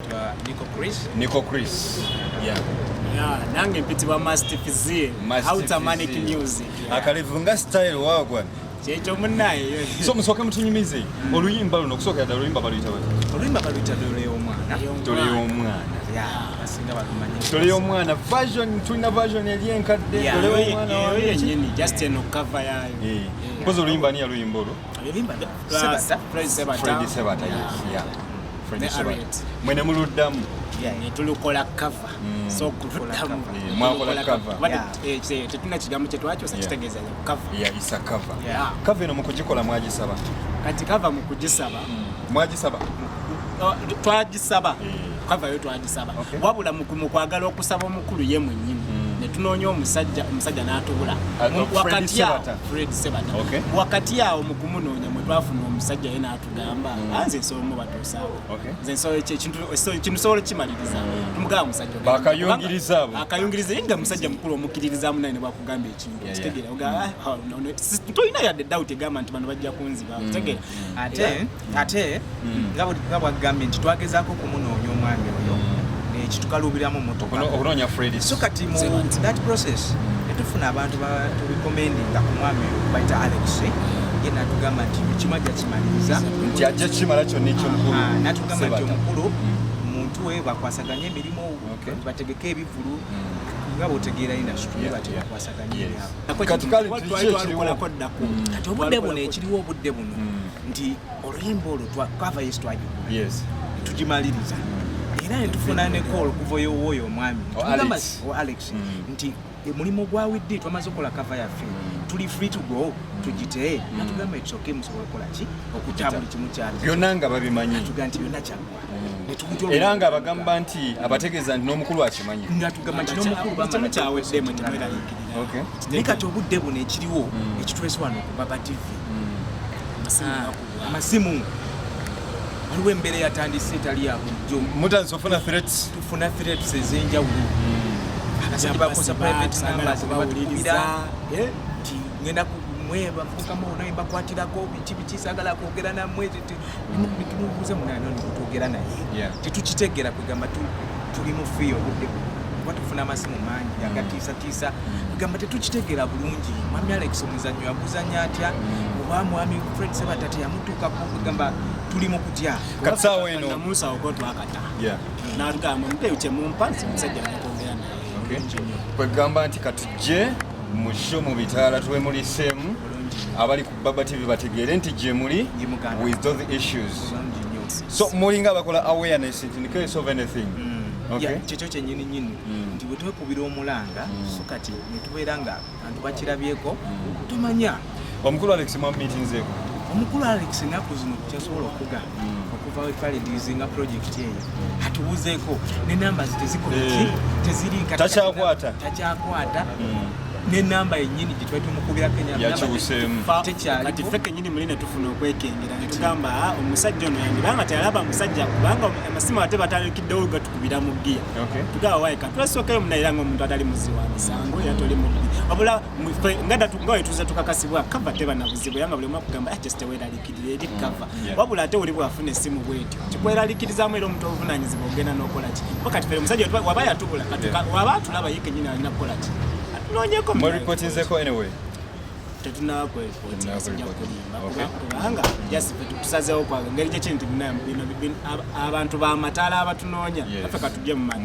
Nico Chris. Nico Chris. Yeah. Yeah, nange mpitibwa Mastiff Z. Automatic Music. Akalevu nga style wagwa. Kyekyo munnaye. So musooke mutunyumize oluyimba luno, okusookera ddala oluyimba baluyita bati? Oluyimba baluyita Dole y'Omwana. Dole y'Omwana. Yeah, abasinga balumanyi. Dole y'Omwana version, tulina version eri enkadde. Dole y'Omwana eyo yennyini, just eno cover yaayo. Mpozi oluyimba ani yaluyimba olwo? Oluyimba Sebata. Fred Sebata. Fred Sebata, yes. Yeah. Fred Ne Sebata. Harriet. Mwene muluddamu. Ne tulukola cover. So kuluddamu. Mwakola cover. Kuba tetulina kigambo kye twakyusa, kitegeeza cover. Yeah, it's a cover. Yeah. Cover eno mu kugikola mwagisaba? Kati cover mu kugisaba, Mwagisaba? Oh, twagisaba. Cover yo twagisaba. Wabula mu kwagala okusaba omukulu ye mwennyini, ne tunoonya omusajja, omusajja n'atubula. Fred Wakati awo Sebata. Fred Sebata. Wakati awo mu kumunoonya mwe twafuna omusajja, ye n'atugamba, "Nze nsobola mubatuusaawo. Nze nsobola ekintu nsobola okimaliriza." Tumugamba omusajja Bakayungiriza abo. Akayungiriza, ye nga musajja mukulu omukkiririzaamu naye ne bwakugamba ekintu, kitegeera, ogamba, "Ah, no, tolina yadde doubt egamba nti bano bajja kunziba," kitegeera. Ate nga bwagambye nti twagezaako okumunoonya omwami oyo, nekitukaluubiramu motoka. Okunoonya Fred. So kati mu Sebata. that process netufuna abantu baturecommendinga ku mwami oyo bayita Alex, ye natugamba nti buli kimu ajja kimaliriza. Nti ajja kimala kyonna ekyomukulu. Ah, natugamba nti Sebata. omukulu muntu we bakwasaganye emirimu, bategeke ebivulu, nga bwotegeera industry, batyo bakwasaganye ebyabwe. Kati kale Twali kiki ekiriwo? twalukolako ddako. Kati obudde buno ekiriwo, obudde buno nti oluyimba olwo cover yes twagikola, netugimaliriza, era netufuna ne call okuva oyowooyo omwami. O Tugamba- Alex. O Alex, nti omulimu gwawedde, twamaze okukola cover yaffe, tuli free to go, tugite. Natugamba, "It's okay, musobola okukola ki, okutta buli kimu kyali." Byonna nga babimanyi. Natuga nti byonna kyaggwa. Ne tugita Era nga abagamba nti abategeeza nti n'omukulu akimanyi. Nga tugamba nti n'omukulu Kimu bamala. kyaweddemu, temweraliikirira. Naye kati obudde buno ekiriwo ekitwesi wano ku Baba TV, Amasimu gakubwa. Amasimu, waliwo embeera eyatandise etali ya bulijjo. Mutandise ofuna threats. Tufuna threats ez'enjawulo, abasajja bakoza private numbers ne batukubira nti ngenda mwe bafuukamu naye mbakwatirako biki biki, saagala kwogera nammwe. Netumubuuza munani twogera naye, tetukitegeera. Kwegamba tuli mu fear obudde buno, kuba tufuna amasimu mangi agatiisatiisa. Kugamba tetukitegeera bulungi, mwami Alex omuzannyo yaguzanya atya, oba mwami Fred Sebata teyamutuukako? Kugamba tuli mu kutya. Kati saawa eno Namunsawoko twakata natugamba, "Mpeeyo kyemumpa, nti omusajja nakwogera naye." Kwegamba nti katujje mu show mu bitaala twemuliseemu, abali ku Baba TV bategeere nti gye muli Ye muganda. with those issues. Bulungi nnyo. So mulinga abakola awareness nti in case of anything. Okay. Yeah, kyekyo kyennyini nyini, nti bwe twekubira omulanga, so kati netubeera nga bantu bakirabyeko, tomanya. Omukulu Alex mwamumiitinzeeko? Omukulu Alex ennaku zino kyasobola okugamba, okuva wetwalirizinga project eyo, atubuzeeko nenamba tezikola ki, teziri kati. Takyakwata. Takyakwata, nenamba yennyini gye twali tumukubirako Yakyuseemu. Tekyaliwo. Kati ffe kenyini muli netufuna okwekengera, netugamba, "Ah, omusajja ono yandibanga teyalaba musajja," kubanga amasimu ate batandikiddewo gatukubira mu giya. Tugamba, "Wayi katwasookeyo munayira nga omuntu atali muzi wa misango, era toli mubbi." Wabula ffe nga wetuza tukakasibwa cover teba na buzibu, era nga buli omu akugamba, "Ah, just teweeraliikirira eri cover." Wabula ate oli bwafuna essimu bwetyo kikweraliikirizaamu, era omuntu obuvunanyizibwa ogenda n'okola ki? Kuba kati ffe omusajja waba yatubula, waba atulaba ye kenyini alina kukola ki? Atunoonyeko. Mwereportinzeko anyway? Tetunakweripotinga, sijja Tetunakweripotinga. kulimba. Kubanga just ffe tusazeewo kwaga engeri gyekiri nti bino abantu bamataala abatunoonya, affe katujje mu mataala.